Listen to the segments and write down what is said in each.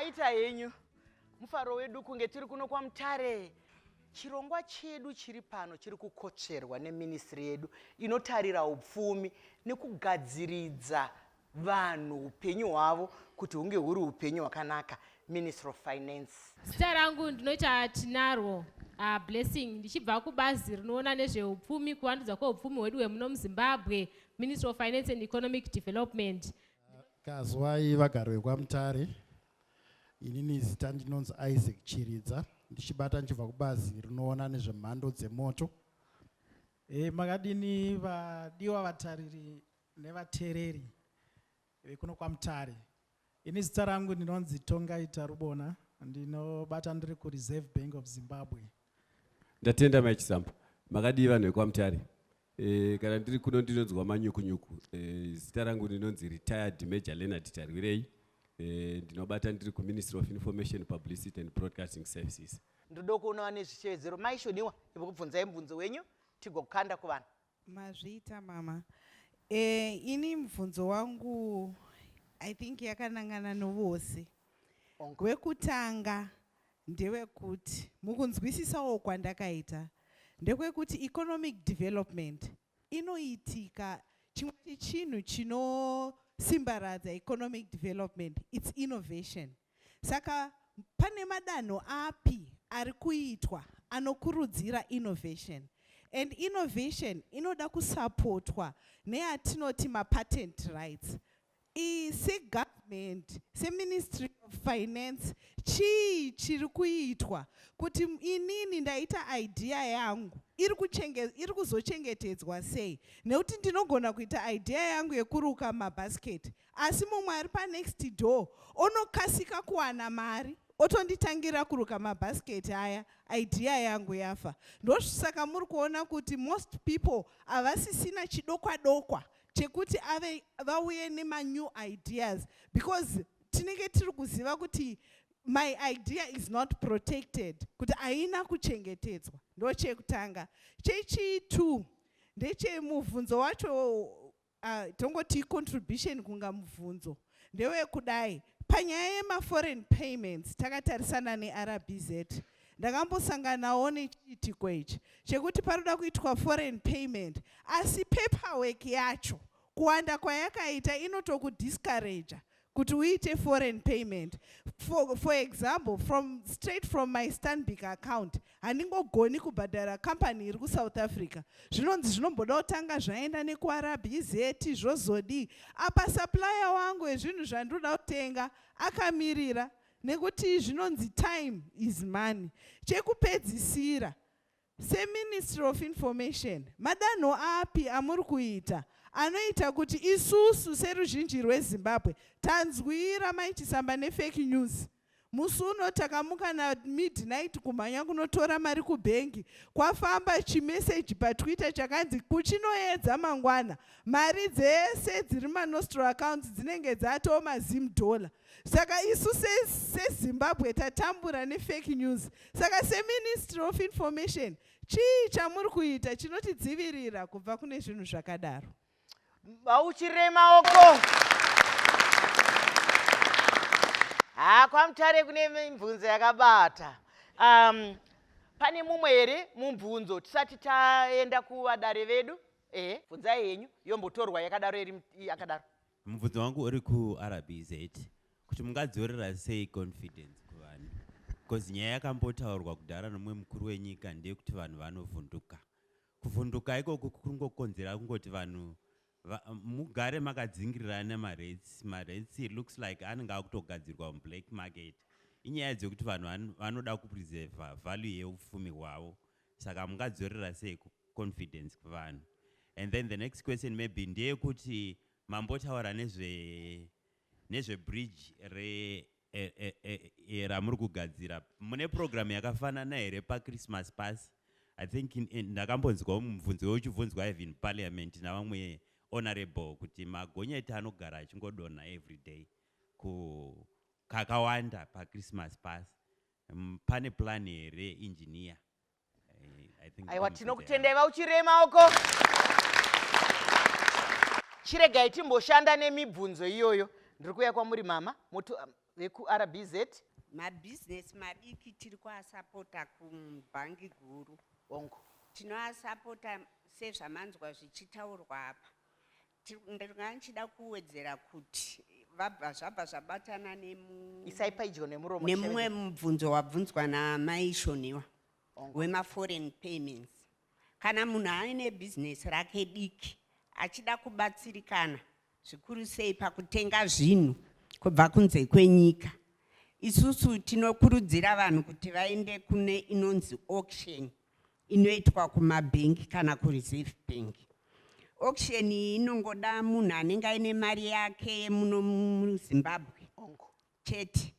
Maita henyu. Mufaro wedu kunge tiri kuno kwaMutare. Chirongwa chedu chiri pano chiri kukotsverwa neministry yedu inotarira upfumi nekugadziridza vanhu upenyu hwavo kuti hunge huri upenyu hwakanaka, Ministry of Finance. Zita rangu ndinoita Tinarwo Blessing, ndichibva kubazi rinoona nezveupfumi, kuvandudza kweupfumi hwedu hwemuno muZimbabwe, Ministry of Finance and Economic Development. Kazwai vagari vekwaMutare, inini zita ndinonzi Isaac Chiridza, ndichibata ndichibva kubazi rinoona nezvemhando dzemoto. Makadini vadiwa vatariri nevateereri vekuno kwaMutare. Ini zita rangu ndinonzi Tongai Tarubona, ndinobata ndiri kuReserve Bank of Zimbabwe. Ndatenda Mai Chisambo. Makadii vanhu vekwaMutare? Kana ndiri kuno ndinonzwa manyukunyuku. Zita rangu ndinonzi Retired Major Leonard Tarwirei. Ndinobata ndiri kuMinistry of Information, Publicity and Broadcasting Services. Ndoda kuona vane zvishevedzero. Mai Shoniwa, ndikubvunzai mubvunzo wenyu tigokanda kuvanhu. Mazviita mama. Ini mubvunzo wangu I think yakanangana novose. Wekutanga ndewekuti mukunzwisisawo kwandakaita ndekwekuti economic development inoitika, chimwe chechinhu chinosimbaradza economic development, it's innovation. Saka pane madanho api ari kuitwa anokurudzira innovation? And innovation inoda kusapotwa neatinoti mapatent rights. Segovernment, seMinistry of Finance, chii chiri kuitwa kuti inini ndaita idea yangu iri kuzochengetedzwa sei? Nekuti ndinogona kuita idea yangu yekuruka mabasket, asi mumwe ari panext door onokasika kuwana mari otonditangira kuruka mabhasiketi aya, idea yangu yafa. Ndosaka muri kuona kuti most people havasisina chidokwa dokwa chekuti ave vauye nemanew ideas, because tinenge tiri kuziva kuti my idea is not protected, kuti haina kuchengetedzwa. Ndochekutanga. Chechi2 ndechemubvunzo wacho, tongoti contribution kunga mubvunzo ndewekudai: panyaya yemaforeign payments takatarisana neRBZ, ndakambosanganawo nechiitiko ichi chekuti paroda kuitwa foreign payment, asi paperwork yacho kuwanda kwayakaita inotokudiscouraja kuti uite foreign payment. For example, straight from my Stanbic account handingogoni kubhadhara company iri kuSouth Africa. Zvinonzi zvinomboda kutanga zvaenda nekuRBZ, zvozodii. Apa supplier wangu wezvinhu zvandinoda kutenga akamirira, nekuti zvinonzi time is money. Chekupedzisira, seMinistry of Information, madanho api amuri kuita anoita kuti isusu seruzhinji rweZimbabwe tanzwira maichisamba nefake news? Musi uno takamuka namidnight kumhanya kunotora mari kubhengi, kwafamba chimeseji paTwitter chakanzi kuchinoedza mangwana mari dzese dziri manostro accounts dzinenge dzatoo maZim dollar. Saka isu seZimbabwe tatambura nefake news. Saka seMinistry of Information, chii chamuri kuita chinotidzivirira kubva kune zvinhu zvakadaro? Vauchire maoko. Ha, kwaMutare kune mibvunzo yakabata. Pane mumwe here mubvunzo tisati taenda kuvadare vedu? Ehe, bvunzai henyu, yombotorwa yakadaro iri yakadaro. Mubvunzo wangu uri kuRBZ, kuti mungadzorera sei confidence kuvanhu, because nyaya yakambotaurwa kudhara nomumwe mukuru wenyika ndeyekuti vanhu vanovhunduka. Kuvhunduka ikoko kungokonzera kungoti vanhu mugare makadzingirirana marates. Marates, it looks like anenge akutogadzirwa mublack market. Inyaya dzekuti vanhu vanoda kupreserva value yeupfumi hwavo. Saka mungadzorera sei confidence kuvanhu? And then the next question maybe ndeyekuti mambotaura nezvebridge re ramuri kugadzira. Mune program yakafanana here paChristmas Pass? I think ndakambonzwawo mubvunzo weuchibvunzwa even parliament navamwe honorable kuti magonyeti anogara achingodonha every day ku kakawanda paChristmas Pass. Pane plan here, engineer? I think Aiwa, ndomubvunzo tinokutendai. yangu. Vauchire maoko. Chiregai timboshanda nemibvunzo iyoyo. Ndiri kuuya kwamuri mama. vekuRBZ. Mabhizinesi madiki tiri kuasapota kubhangi guru. Hongu. Tinoasapota sezvamanzwa zvichitaurwa apa. Ndanga ndichida kuwedzera kuti vabva zvabva zvabatana nemu Isai paidyo nemuromo. Nemumwe mubvunzo wabvunzwa namai Shoniwa Hongu. wemaforeign payments. Kana munhu aine bhizinesi rake diki achida kubatsirikana zvikuru sei pakutenga zvinhu kubva kunze kwenyika, isusu tinokurudzira vanhu kuti vaende kune inonzi auction inoitwa kumabhengi kana kuReserve Bank. Auction iyi inongoda munhu anenge aine mari yake yemuno muZimbabwe Hongu. chete,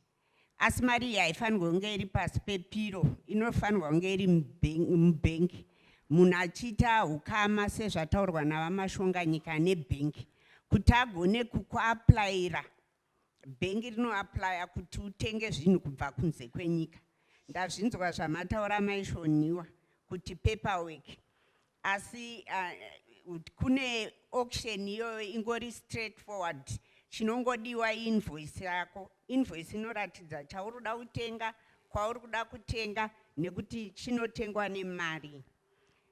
asi mari iyi haifanirwa kunge iri pasi pepiro, inofanirwa kunge iri mubhengi, munhu achiita ukama sezvataurwa navaMashonganyika nebhengi kuti agone kukuaplayira. Bhengi rinoaplaya kuti utenge zvinhu kubva kunze kwenyika. Ndazvinzwa zvamataura maishoniwa kuti paperwork, asi kune auction iyoyo ingori straight forward. Chinongodiwa invoice yako, invoice inoratidza chauri kuda kutenga, kwauri kuda kutenga, nekuti chinotengwa nemari.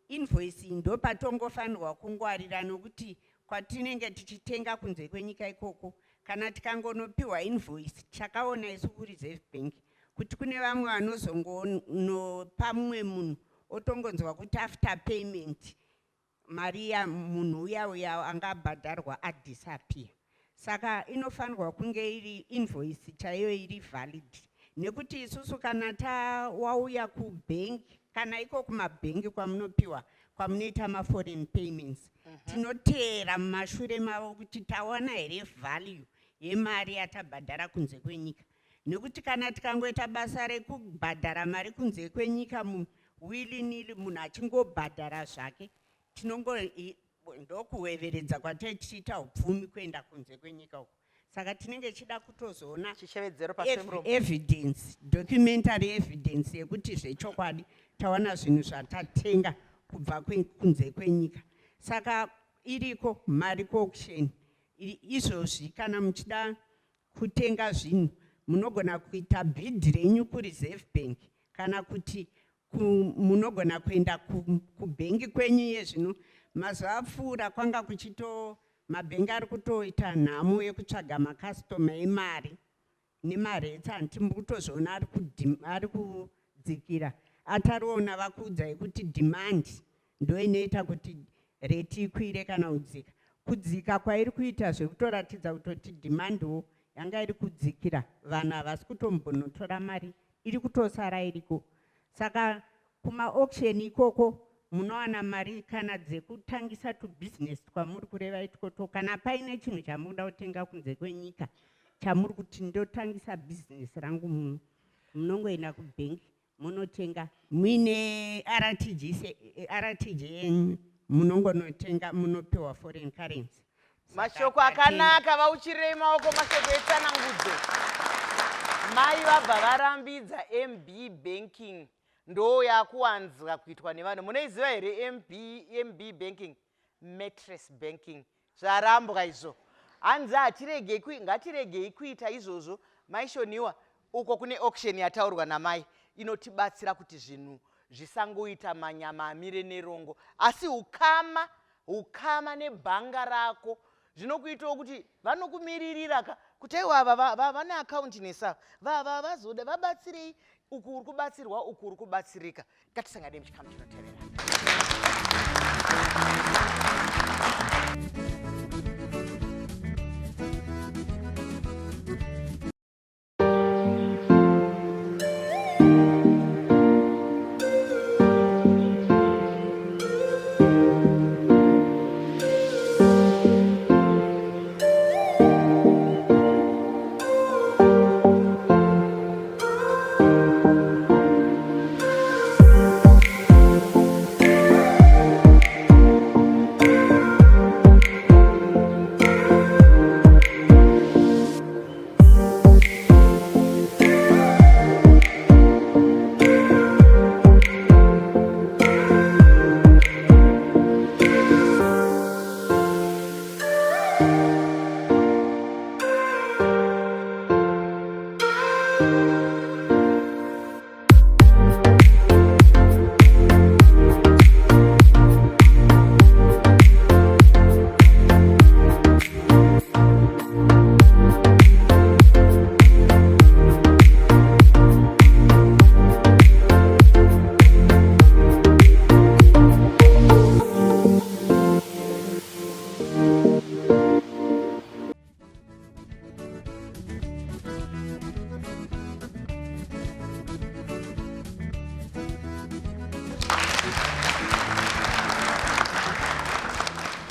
Invoice iyi ndo patongofanirwa kungwarira, nokuti kwatinenge tichitenga kunze kwenyika ikoko, kana tikangonopiwa invoice, takaona isu kuReserve Bank kuti kune vamwe vanozongonopa mumwe munhu, otongonzwa kuti after payment mari ya munhu uya uya angabhadharwa adisappear. Saka inofanirwa kunge iri invoice chaiyo iri valid, nekuti isusu kana tawauya kubhengi kana iko kumabhengi kwamunopiwa, kwamunoita maforeign payments, tinoteera mumashure mavo kuti tawana here value yemari yatabhadhara kunze kwenyika, nekuti kana tikangoita basa rekubhadhara mari kunze kwenyika willy-nilly, munhu achingobhadhara zvake, tinongo ndokuweveredza kwatetichiita upfumi kuenda kunze kwenyika uko. Saka tinenge tichida kutozoona Chishevedzero pasi pemuromo. Evidence, documentary evidence yekuti zvechokwadi tawana zvinhu zvatatenga kubva kunze kwenyika. Saka iriko mari kuauction izvozvi. Kana muchida kutenga zvinhu, munogona kuita bid renyu kuReserve Bank, kana kuti munogona kuenda kubhengi kwenyu. Yezvino mazuva apfuura kwanga kuchito mabhengi ari kutoita nhamo yekutsvaga makastoma emari nemarates, handiti? Kutozviona ari kudzikira. Atariona vakuudzai kuti demand ndo inoita kuti rate ikwire kana kudzika. Kudzika kwairi kuita zvekutoratidza kutoti demandwo yanga iri kudzikira, vanhu havasi kutombonotora mari, iri kutosara iriko. Saka kumaauction ikoko munowana mari kana dzekutangisa tubhizinesi twamuri kureva itwoto. Kana paine chinhu chamunoda kutenga kunze kwenyika, chamuri kuti ndotangisa bhizinesi rangu muno, munongoenda kubhengi munotenga muine RTG, RTG yenyu, munongonotenga, munopiwa foreign currency. Mashoko akanaka, vauchirei maoko. Mashoko etsanangudzo. Mai vabva varambidza MB banking, ndo yakuwanzwa kuitwa nevanhu. Munoiziva here MB banking? Mattress banking. Zvarambwa izvo, hanzi hatiregei, ngatiregei kuita izvozvo. Maishoniwa, uko kune auction yataurwa namai inotibatsira kuti zvinhu zvisangoita manyama amire nerongo, asi ukama ukama nebhanga rako zvinokuitawo kuti vanokumiririra ka, kuti aiwa, ava vane akaunti nesa, vazoda vabatsirei. Uku uri kubatsirwa, uku uri kubatsirika. Ngatisanganei muchikamu chinotevera.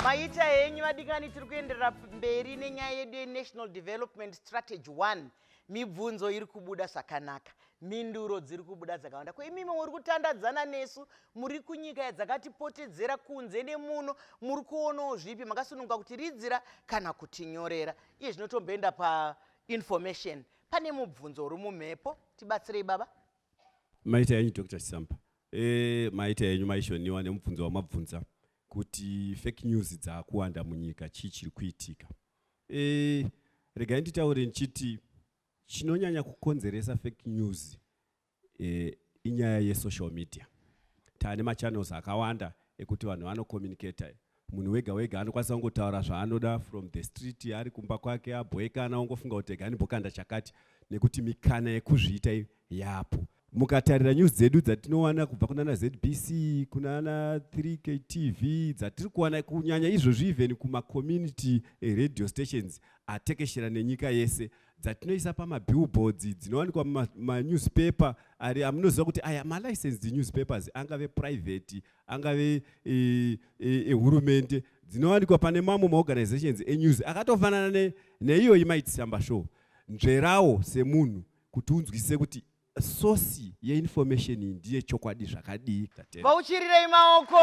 Maita henyu vadikani, tiri kuenderera mberi nenyaya yedu yeNational Development Strategy 1. Mibvunzo iri kubuda zvakanaka, mhinduro dziri kubuda dzakawanda. Ko imimi muri kutandadzana nesu, muri kunyika dzakatipotedzera kunze nemuno, muri kuonawo zvipi? Makasununguka kutiridzira kana kutinyorera. Iye zvino tomboenda painformation. Pane mubvunzo uri mumhepo, tibatsirei baba. Maita henyu Dr. Chisamba. Maita henyu maishoniwa nemubvunzo wamabvunza kuti fake news dzakuwanda munyika, chii chiri kuitika? Regai nditaure ndichiti chinonyanya kukonzeresa fake news inyaya yesocial media. Taane machannels akawanda ekuti vanhu vanocommunicata. Munhu wega wega anokwanisa kungotaura zvaanoda from the street, ari kumba kwake abhoekana, ongofunga kuti ega ndimbokanda chakati, nekuti mikana yekuzviita yapo. Mukatarira news dzedu dzatinowana kubva kunana ZBC, kunana 3K TV, dzatiri kuwana kunyanya izvozvi even kumacommunity radio stations atekeshera nenyika yese, dzatinoisa pamabillboards, dzinowanikwa mumanewspaper ari amunoziva kuti aya malicensed newspapers, angave private, angave ehurumende, dzinowanikwa pane mamwe maorganizations enews akatofanana neiyoyi Maitsamba Show. Nzverawo semunhu kuti unzwisise kuti source yeinformation iyi ndiye chokwadi zvakadii. Tatenda. Vauchirirei maoko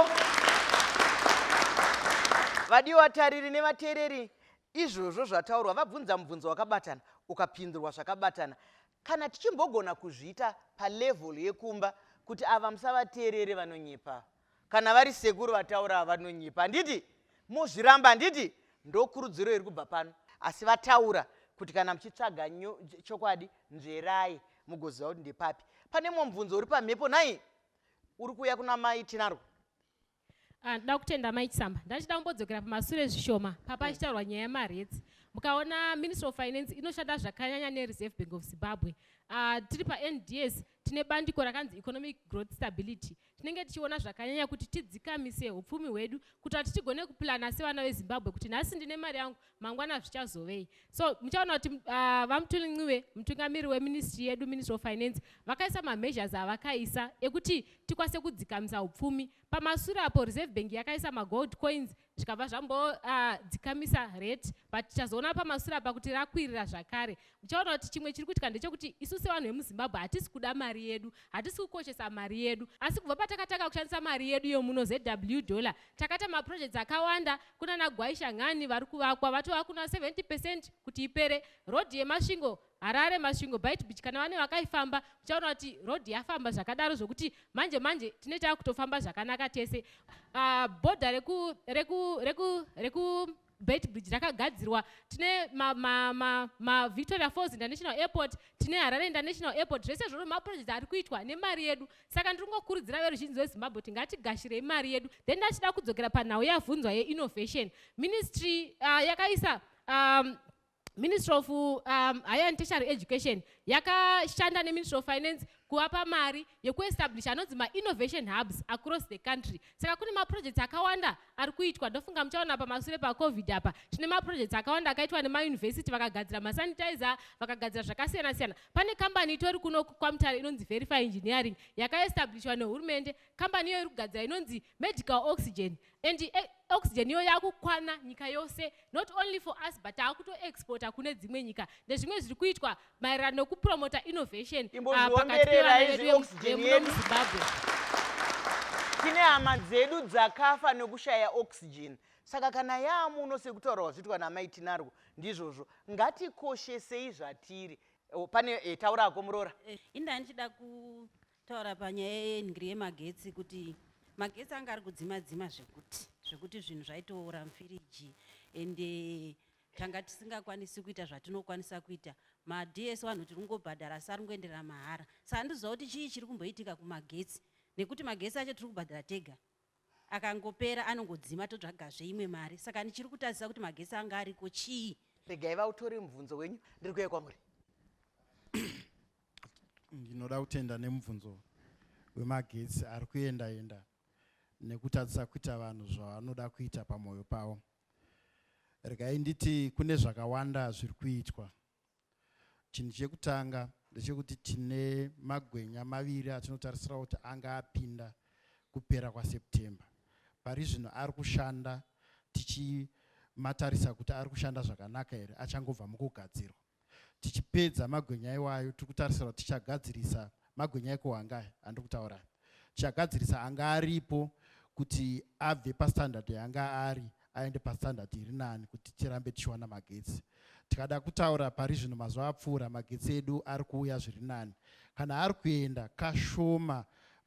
vadiwa tariri nevateereri. Izvozvo zvataurwa, vabvunza mubvunzo wakabatana, ukapindurwa zvakabatana. Kana tichimbogona kuzviita palevel yekumba kuti ava musavateerere, vanonyepa. Kana vari sekuru vataura, vanonyepa, handiti mozviramba? Handiti ndokurudziro iri kubva pano? Asi vataura kuti kana muchitsvaga chokwadi, nzverai mugoziva kuti ndepapi. Pane mumwe mubvunzo uri pamhepo nhai, uri kuuya kuna mai Tinarwo. Ah, ndoda kutenda mai Chisamba. Ndachida kumbodzokera pamasure zvishoma papachitaurwa nyaya yemarates. Mukaona Ministry of Finance inoshanda zvakanyanya neReserve Bank of Zimbabwe. Tiri paNDS, tine bandiko rakanzi Economic Growth Stability. Tinenge tichiona zvakanyanya kuti tidzikamise upfumi hwedu, kuti tigone kuplana sevana veZimbabwe kuti nhasi ndine mari yangu, mangwana zvichazovei. So muchaona kuti vaMthuli Ncube, mutungamiri weministry yedu, Ministry of Finance, vakaisa mameasures avakaisa ekuti tikwanise kudzikamisa upfumi. Pamasure apo Reserve Bank yakaisa magold coins, zvikabva zvambodzikamisa rate, but tichazoona pamasure apa kuti rakwirira zvakare. Muchaona kuti chimwe chiri kuitika ndechekuti isu sevanhu vemuZimbabwe hatisi kuda mari yedu, hatisi kukoshesa mari yedu. Asi kubva patakatanga kushandisa mari yedu yomuno, ZW dollar, takaita maprojects akawanda kunana Gwayi-Shangani vari kuvakwa, vatova kuna 70% kuti ipere. Rodhi yeMasvingo Harare, Masvingo Beitbridge, kana vane vakaifamba, muchaona kuti rodhi yafamba zvakadaro zvokuti manje manje tine taakutofamba zvakanaka tese. Bhodha reku reku reku reku Beitbridge rakagadzirwa. Tine maVictoria Falls International Airport, tine Harare International Airport. Zvese zvoro maprojects ari kuitwa nemari yedu. Saka ndiri kungokurudzira veruzhinji veZimbabwe kuti ngatigashirei mari yedu. Then ndachida kudzokera panhau yavhunzwa yeinnovation. Ministry yakaisa Ministry of Higher and Tertiary Education yakashanda neMinistry of Finance kuvapa mari yekuestablish anonzi mainnovation hubs across the country. Saka kune maprojects akawanda ari kuitwa. Ndofunga muchaona pamasure paCovid apa tine maprojects akawanda akaitwa nemayunivhesiti, vakagadzira masanitizer, vakagadzira zvakasiyana siyana. Pane kambani itori kuno kwaMutare inonzi Verify Engineering, yakaestablishwa nehurumende. Kambani iyoyo iri kugadzira inonzi medical oxygen, and oxygen iyo yakukwana nyika yose, not only for us but taakutoexporta kune dzimwe nyika. Ndezvimwe zviri kuitwa maererano nekupromota innovation pakati pevana Imbozviombererai vedu zveoxygen vemuno yedu. muZimbabwe. Tine hama dzedu dzakafa nekushaya oxygen. Saka kana yaamuno, sekutaurwa zviitwa namai Tinarwo, ndizvozvo, ngatikoshesei zvatiri. Oh, pane taurako muroora. Inda ndichida kutaura panyaya yenhiri yemagetsi kuti magetsi anga ari kudzima dzima zvekuti zvinhu zvaitoora mufiriji, ende tanga tisingakwanisi kuita zvatinokwanisa kuita. mads vanhu tiri kungobhadhara asi ari kungoenderera mahara saka handiziva kuti chii chiri kumboitika kumagetsi nekuti magetsi acho tiri kubhadhara tega akangopera anongodzima totsvagazve imwe mari saka ndichiri kutadzisa kuti magetsi anga ariko chii regai vautore mubvunzo wenyu ndiri kuuya kwamuri ndinoda kutenda nemubvunzo wemagetsi ari kuenda enda nekutadzisa kuita vanhu zvavanoda kuita pamwoyo pavo regai nditi kune zvakawanda zviri kuitwa Chinhu chekutanga ndechekuti tine magwenya maviri atinotarisira kuti anga apinda kupera kwaSeptember. Pari zvino ari kushanda tichimatarisa kuti ari kushanda zvakanaka here achangobva mukugadzirwa. Tichipedza magwenya iwayo tiri kutarisira kuti tichagadzirisa magwenya ekuhanga aya andiri kutaura aya. Tichagadzirisa anga aripo kuti abve pastandard yanga ari aende pastandard iri nani kuti tirambe tichiwana magetsi. Tikada kutaura pari zvino mazuva apfuura magetsi edu ari kuuya zviri nani. Kana ari kuenda kashoma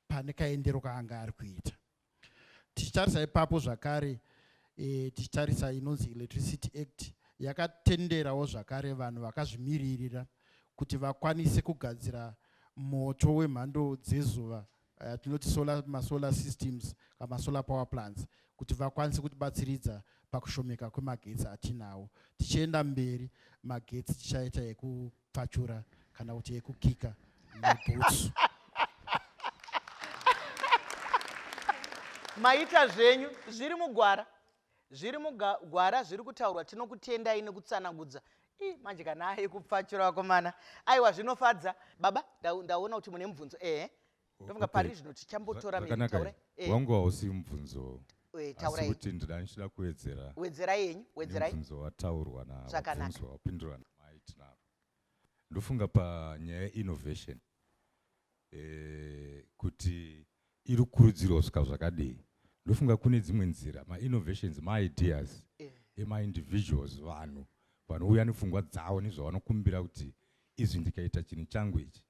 pane kaendero kaanga ari kuita. Tichitarisa ipapo zvakare e, tichitarisa inonzi Electricity Act yakatenderawo zvakare vanhu vakazvimiririra kuti vakwanise kugadzira moto wemhando dzezuva eh, tinoti solar, masolar systems kana masolar power plants kuti vakwanise kutibatsiridza pakushomeka kwemagetsi atinawo tichienda mberi magetsi tichaita ekupfachura kana kuti ekukika mabhutsu maita zvenyu zviri mugwara zviri mugwara zviri kutaurwa tinokutendai nekutsanangudza i manje kana aye kupfachura vakomana aiwa zvinofadza baba ndaona kuti mune mubvunzo ehe ndofunga pari zvino tichambotora zvakanaka eh. wangu hausi mubvunzo eh, asi kuti ndida ndichida kuwedzera wedzerai yenyu wedzerai mubvunzo wataurwa nawabvunzwa wapindurwa namai tinavo ndofunga panyaya yeinnovation eh, kuti iri kukurudzirwa kusvika zvakadii ndofunga kune dzimwe nzira mainnovations maideas eh. emaindividuals vanhu vanouya nepfungwa dzavo nezvavanokumbira kuti izvi ndikaita chinhu changu ichi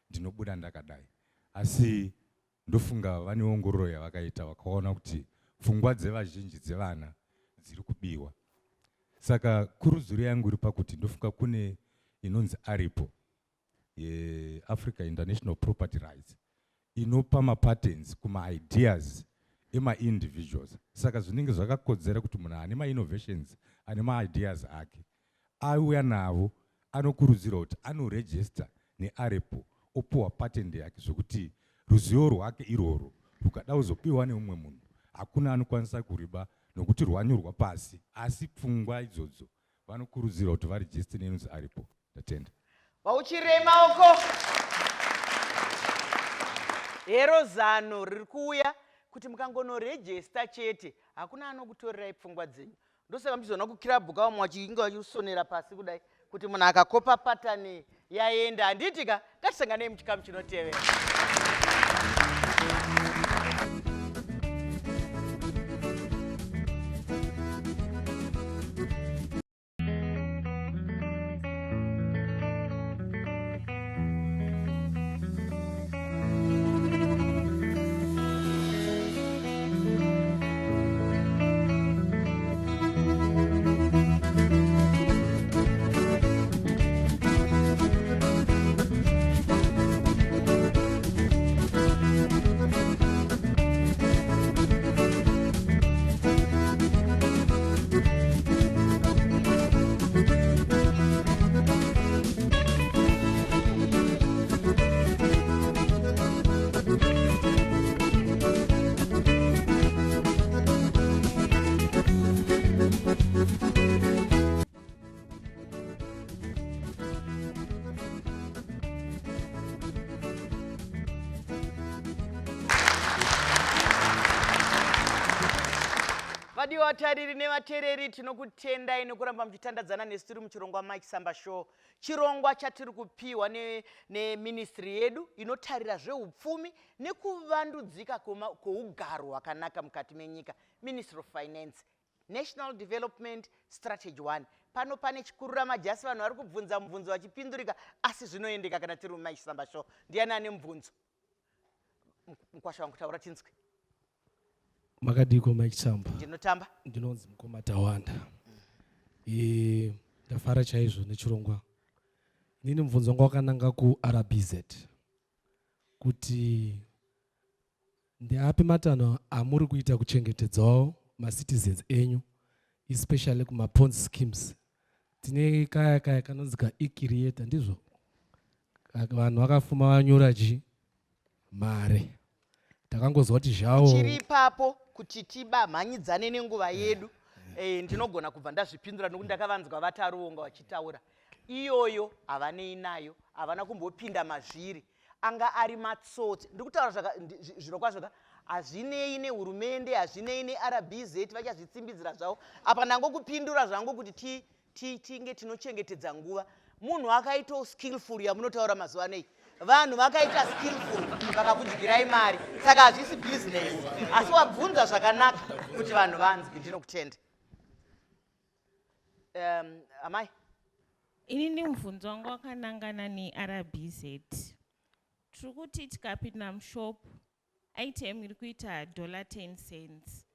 ndinobuda ndakadai asi ndofunga vane ongororo yavakaita vakaona kuti pfungwa dzevazhinji dzevana dziri kubiwa saka kurudziro yangu iri pakuti ndofunga kune inonzi aripo yeAfrica International Property Rights inopa mapatents kumaideas emaindividuals saka zvinenge zvakakodzera kuti munhu ane mainnovations ane maideas ake auya navo anokurudzirwa kuti anoregister nearepo opuwa patent yake zvekuti ruzivo rwake irworwo rukada kuzopiwa neumwe munhu hakuna anokwanisa kuriba nokuti rwanyorwa pasi asi pfungwa idzodzo vanokurudzirwa kuti varegister neinonzi aripo ndatenda vauchirei maoko hero zano riri kuuya kuti mukangonorejesta chete hakuna anokutorerai pfungwa dzenyu ndosaka muchizoona kukirabhuka vamwe vachinge vachisonera pasi kudai kuti munhu akakopa patani yaenda handiti ka ngatisanganei muchikamu chinotevera Vadiwa vatariri nevatereri tinokutendai nekuramba muchitandadzana nesu tiri muchirongwa Mike Samba Show. Chirongwa chatiri kupiwa neministry ne yedu inotarira zveupfumi nekuvandudzika kwougaro hwakanaka mukati menyika, Ministry of Finance. National Development Strategy 1 pano pane chikurura majasi vanhu vari kubvunza mubvunzo vachipindurika asi zvinoendeka kana tiri mumaisamba show ndiani ane mubvunzo mukwasha wangu taura tinzwe makadiko mike chamba ndinotamba ndinonzi mukoma tawanda e, ndafara chaizvo nechirongwa Inini mubvunzo wangu wakananga kuRBZ kuti ndeapi matanho amuri kuita kuchengetedzawo macitizens enyu, especially kumaponzi schemes. Tine kaya kaya kanonzi kaecreator, ndizvo vanhu vakafuma vanyura chi mare, takangozwa kuti zvawo Chiri ipapo kuti tibamhanyidzane nenguva yedu. Ndinogona kubva ndazvipindura nokuti ndakavanzwa vaTaruonga vachitaura. Iyoyo havanei nayo, havana kumbopinda mazviri, anga ari matsotsi. Ndiri kutaura zviro kwazvo ka, hazvinei nehurumende, hazvinei neRBZ, vachazvitsimbidzira zvavo. Apa ndangokupindura zvangu kuti tinge tinochengetedza nguva. Munhu akaitawo skillful yamunotaura mazuva anei, vanhu vakaita skillful vakakudyirai mari, saka hazvisi business. Asi wabvunza zvakanaka kuti vanhu vanzwe, ndinokutenda. Amai. Inini mubvunzo wangu wakanangana neRBZ. Tiri kuti tikapinda mushop, item iri kuita dollar 10 cents,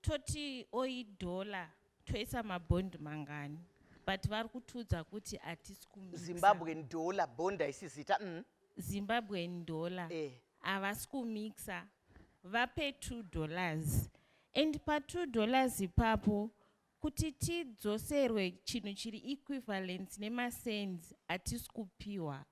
toti oi dollar toisa mabhondi mangani? But vari kutiudza kuti hatisi kumixa. Zimbabwean dollar, bond haisi zita. Zimbabwean dollar. Havasi kumixa, vape $2, and pa$2 ipapo kuti tidzoserwe chinhu chiri equivalent nemacents hatisi kupiwa.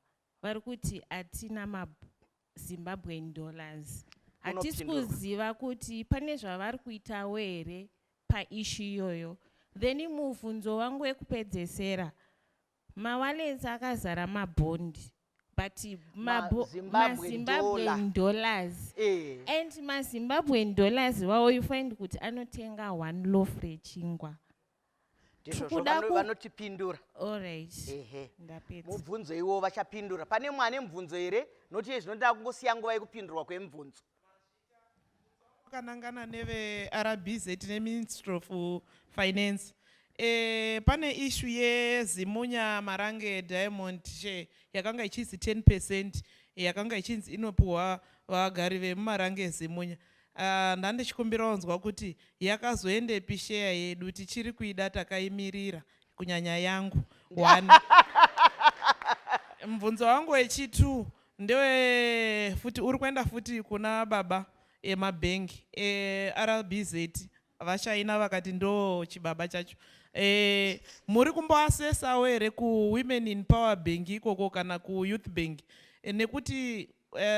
Vari kuti hatina maZimbabwean dollars. Hatisi Unopindurwa. kuziva kuti pane zvavari kuitawo here paissue iyoyo. Then mubvunzo wangu wekupedzesera, mawallets akazara mabhondi, but Zimbabwean maZimbabwean dollars and maZimbabwean dollars iwawo, you find kuti anotenga one loaf rechingwa. Ndizvozvo. Tikuda Vanotipindura. Alright. Ehe. Ndapedza. Mubvunzo iwo vachapindura. Pane mwane mubvunzo here? Noti zvino ndakungosiya nguva yekupindurwa kwemubvunzo. Wakanangana neve-RBZ neMinistry of Finance. Pane issue yeZimunya Marange Diamond share yakanga ichinzi 10%, yakanga ichinzi inopiwa vagari vemuMarange Zimunya. Ndandichikumbiraonzwa kuti yakazoendepi share yedu, tichiri kuida, takaimirira, kunyanya yangu. One mubvunzo wangu wechi2 ndewe futi uri kuenda futi kuna baba emabhengi eRBZ. Vashaina vakati ndo chibaba chacho. Muri kumboasesawo here kuWomen in Power Bank ikoko kana kuYouth Bank? Nekuti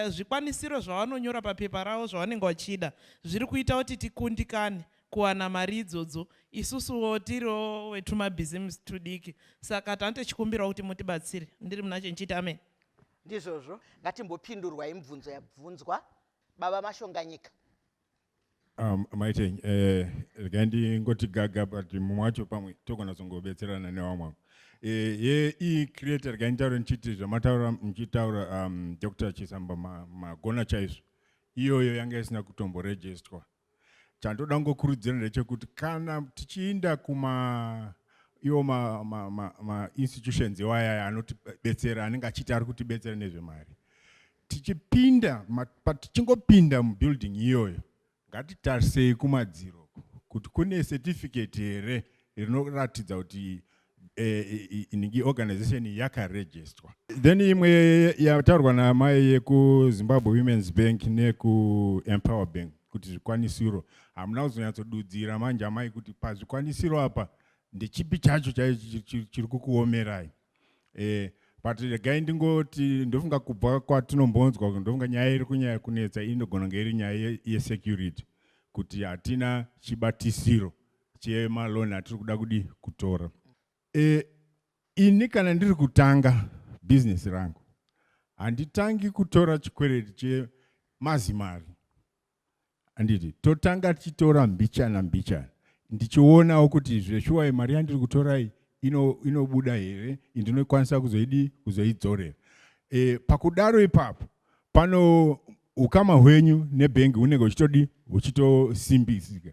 zvikwanisiro zvavanonyora papepa ravo zvavanenge vachida zviri kuita kuti tikundikane kuwana mari idzodzo, isusuwo tiriwo vetumabhizimusi tudiki. Saka tanotochikumbirawo kuti mutibatsire. Ndiri muna chenchiti, amen. Ndizvozvo, ngatimbopindurwai mibvunzo yabvunzwa. Baba Mashonganyika. Maitei, regai ndingoti gaga, but mumwe wacho pamwe togona kuzongobetserana nevamwe. Ye-creator, regai nditaure ndichiti zvamataura muchitaura, Dr Chisamba, magona chaizvo. Iyoyo yanga isina kutomborejestwa. Chandoda kungokurudzira ndechekuti kana tichiinda kuma iwo mainstitutions ma, ma, ma iwaya anotibetsera, anenge achiti ari kutibetsera nezvemari, tichipinda, patichingopinda mubuilding iyoyo, ngatitarisei kumadziro kuti kune certificate here rinoratidza kuti inhingi organization yakarejistwa. Then imwe yataurwa namai yekuZimbabwe Women's Bank nekuEmpower Bank kuti zvikwanisiro, hamuna kuzonyatsodudzira manje amai kuti pazvikwanisiro apa ndechipi chacho chaicho chiri kukuomerai. But regai ndingoti ndofunga kubva kwatinombonzwa, ndofunga nyaya iri kunyanya kunetsa inogona kunge iri nyaya yesecurity, kuti hatina chibatisiro chemaloni atiri kuda kudi kutora. Ini kana ndiri kutanga bhizinesi rangu, handitangi kutora chikwereti chemazimari, handiti? Totanga tichitora mbichana mbichana, ndichionawo kuti zveshuwa mari yandiri kutorai inobuda here, indinokwanisa kuzoidi kuzoidzorera. Pakudaro ipapo pano ukama hwenyu nebhengi hunenge huchitodi huchitosimbisika,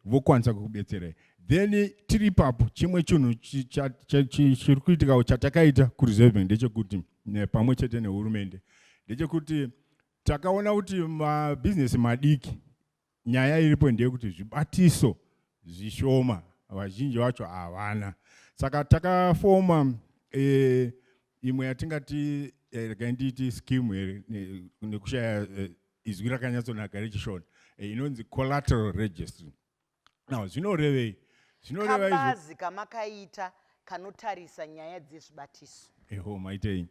vokwanisa kukubetserai. Then tiri ipapo, chimwe chinhu chiri kuitikawo chatakaita kuReserve Bank ndechekuti, pamwe chete nehurumende, ndechekuti takaona kuti mabhizinesi madiki, nyaya iripo ndeyekuti zvibatiso zvishoma, vazhinji vacho havana. Saka takafoma imwe yatingati eh, regai ndiiti scheme here nekushaya eh, izwi rakanyatsonaka rechishona eh, inonzi collateral registry. Now zvinorevei? Zvinoreva izvo Kabazi kamakaita kanotarisa nyaya dzezvibatiso. Eho, maitei.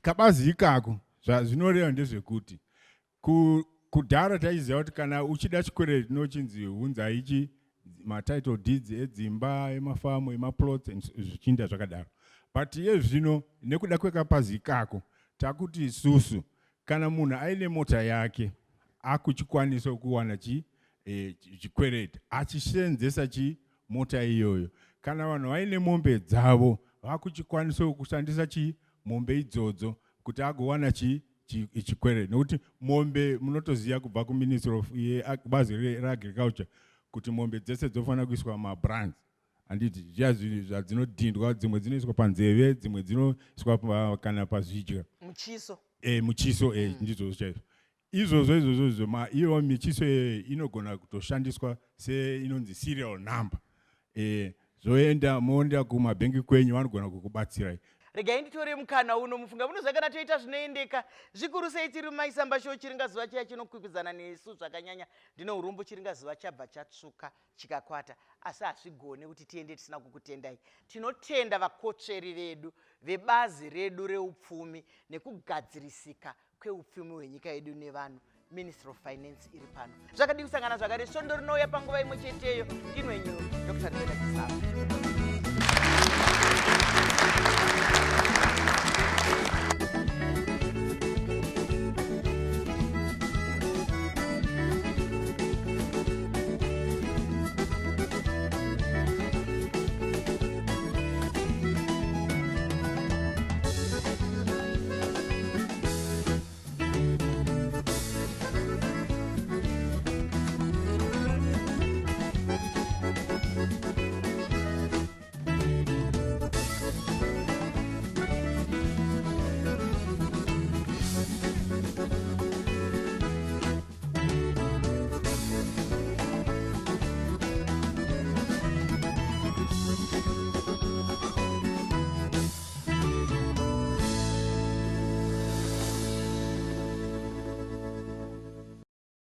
Kabazi ikako zvazvinoreva ndezvekuti kudhara taiziva kuti kana uchida chikwereti tinochinzi hunzai chi matitle deeds edzimba, emafamu, emaplots and zvichiinda zvakadaro. But iye zvino nekuda kwekapazi ikako takuti isusu kana munhu aine mota yake akuchikwanisa kuwana chi chikwereti achisenzesa chi mota iyoyo. Kana vanhu vaine mombe dzavo vakuchikwanisa kushandisa chi mombe idzodzo kuti agowana chikwereti, nekuti mombe munotoziva kubva kuministry of bazi reagriculture kuti mombe dzese dzofanira kuiswa mabrands, handiti? Zviya zvadzinodhindwa, dzimwe dzinoiswa panzeve, dzimwe dzinoiswa kana pazvidya. Muchiso. Muchiso, ndizvozvo chaizvo izvozvo izvozvo izvo. Iyo michiso iyoyo inogona kutoshandiswa seinonzi serial number, zvoenda moenda kumabhengi kwenyu, vanogona kukubatsirai. Regai nditore mukana uno. Mufunga munoziva kana toita zvinoendeka zvikuru sei tiri muMaisamba Show. Chiringazuva chiya chinokwikwidzana nesu zvakanyanya. Ndine urombo, chiringazuva chabva chatsvuka chikakwata, asi hazvigone kuti tiende tisina kukutendai. Tinotenda vakotsveri vedu vebazi redu reupfumi nekugadzirisika kweupfumi hwenyika yedu nevanhu, Ministry of Finance iri pano. Zvakadii kusangana zvakare svondo rinouya panguva imwe cheteyo? Ndinwenyu Dr Rebecca Chisamba.